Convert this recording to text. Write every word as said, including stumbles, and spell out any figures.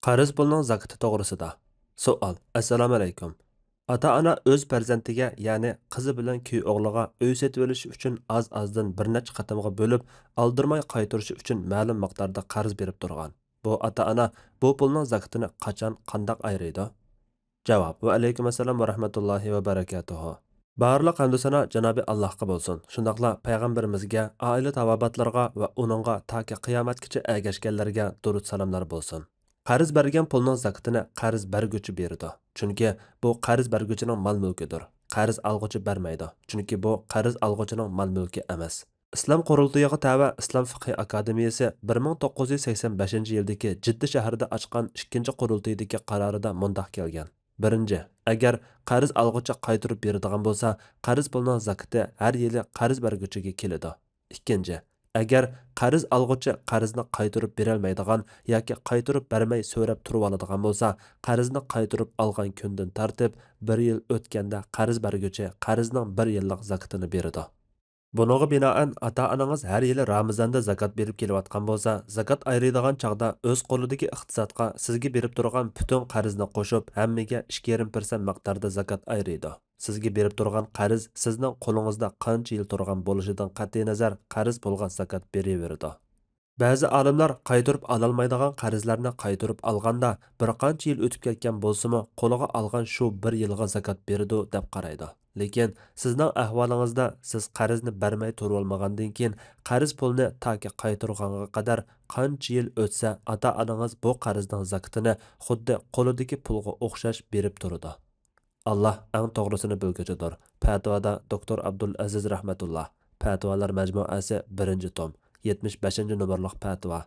قەرز پۇلنىڭ زاكىتى توغرىسىدا. سوئال. ئەسسالامۇئەلەيكۇم. ئاتا-ئانا ئۆز پەرزەنتىگە، يەنى قىزى بىلەن كۈيئوغلىغا ئۆي سېتىۋېلىش ئۈچۈن ئاز-ئازدىن بىر نەچچە قېتىمغا بۆلۈپ، ئالدىرىماي قايتۇرۇشى ئۈچۈن مەلۇم مىقداردا قەرز بېرىپ تۇرغان. بۇ ئاتا-ئانا بۇ پۇلنىڭ زاكىتىنى قاچان، قانداق ئايرىيدۇ؟ جاۋاب. ۋەئەلەيكۇم ئەسسالام ۋە رەھمەتۇللاھى ۋە بەرەكاتۇھۇ. بارلىق ھەمدۇ سانا جانابى ئاللاھقا بولسۇن. شۇنداقلا پەيغەمبىرىمىزگە، ئائىلە تاۋابىئاتلىرىغا ۋە ئۇنىڭغا تاكى قىيامەتكىچە ئەگەشكەنلەرگە دۇرۇد سالاملار بولسۇن. قەرز بەرگەن پۇلنىڭ زاكىتىنى قەرز بەرگۈچى بېرىدۇ. چۈنكى بۇ قەرز بەرگۈچىنىڭ مال-مۈلكىدۇر. قەرز ئالغۇچى بەرمەيدۇ. چۈنكى بۇ قەرز ئالغۇچىنىڭ مال-مۈلكى ئەمەس. ئىسلام قۇرۇلتىيىغا تەۋە ئىسلام فىقھى ئاكادېمىيىسى بىر مىڭ توققۇز يۈز سەكسەن بەشىنچى يىلدىكى جىددە شەھىرىدە ئاچقان ئىككىنچى قۇرۇلتىيىدىكى قارارىدا مۇنداق كەلگەن: بىرىنچى، ئەگەر قەرز ئالغۇچى قايتۇرۇپ بېرىدىغان بولسا، قەرز پۇلنىڭ زاكىتى ھەر يىلى قەرز بەرگۈچىگە كېلىدۇ. ئىككىنچى، ئەگەر قەرز ئالغۇچى قەرزنى قايتۇرۇپ بېرەلمەيدىغان ياكى قايتۇرۇپ بەرمەي سۆرەپ تۇرۇۋالىدىغان بولسا، قەرزنى قايتۇرۇپ ئالغان كۈندىن تارتىپ بىر يىل ئۆتكەندە قەرز بەرگۈچى قەرزنىڭ بىر يىللىق زاكىتىنى بېرىدۇ. بۇنىڭغا بىنائەن، ئاتا-ئانىڭىز ھەر يىلى رامىزاندا زاكات بېرىپ كېلىۋاتقان بولسا، زاكات ئايرىيدىغان چاغدا ئۆز قولىدىكى ئىقتىسادقا سىزگە بېرىپ تۇرغان پۈتۈن قەرزنى قوشۇپ، ھەممىگە ئىككى يېرىم پىرسەنت مىقداردا زاكات ئايرىيدۇ. سىزگە بېرىپ تۇرغان قەرز سىزنىڭ قولىڭىزدا قانچە يىل تۇرغان بولۇشىدىن قەتئىينەزەر، قەرز پۇلغا زاكات بېرىۋېرىدۇ. بەزى ئالىملار قايتۇرۇپ ئالالمايدىغان قەرزلەرنى قايتۇرۇپ ئالغاندا، بىر قانچە يىل ئۆتۈپ كەتكەن بولسىمۇ، قولىغا ئالغان شۇ بىر يىلغا زاكات بېرىدۇ، دەپ قارايدۇ. لېكىن سىزنىڭ ئەھۋالىڭىزدا سىز قەرزنى بەرمەي تۇرۇۋالمىغاندىن كېيىن، قەرز پۇلنى تاكى قايتۇرغانغا قەدەر قانچە يىل ئۆتسە، ئاتا-ئانىڭىز بۇ قەرزنىڭ زاكىتىنى خۇددى قولىدىكى پۇلغا ئوخشاش بېرىپ تۇرىدۇ. ئاللا ئەڭ توغرىسىنى بىلگۈچىدۇر. پەتىۋادا دوكتور ئابدۇلئەزىز رەھمەتۇللا. پەتىۋالار مەجمۇئەسى، بىرىنچى توم، يەتمىش بەشىنچى نومۇرلۇق پەتىۋا.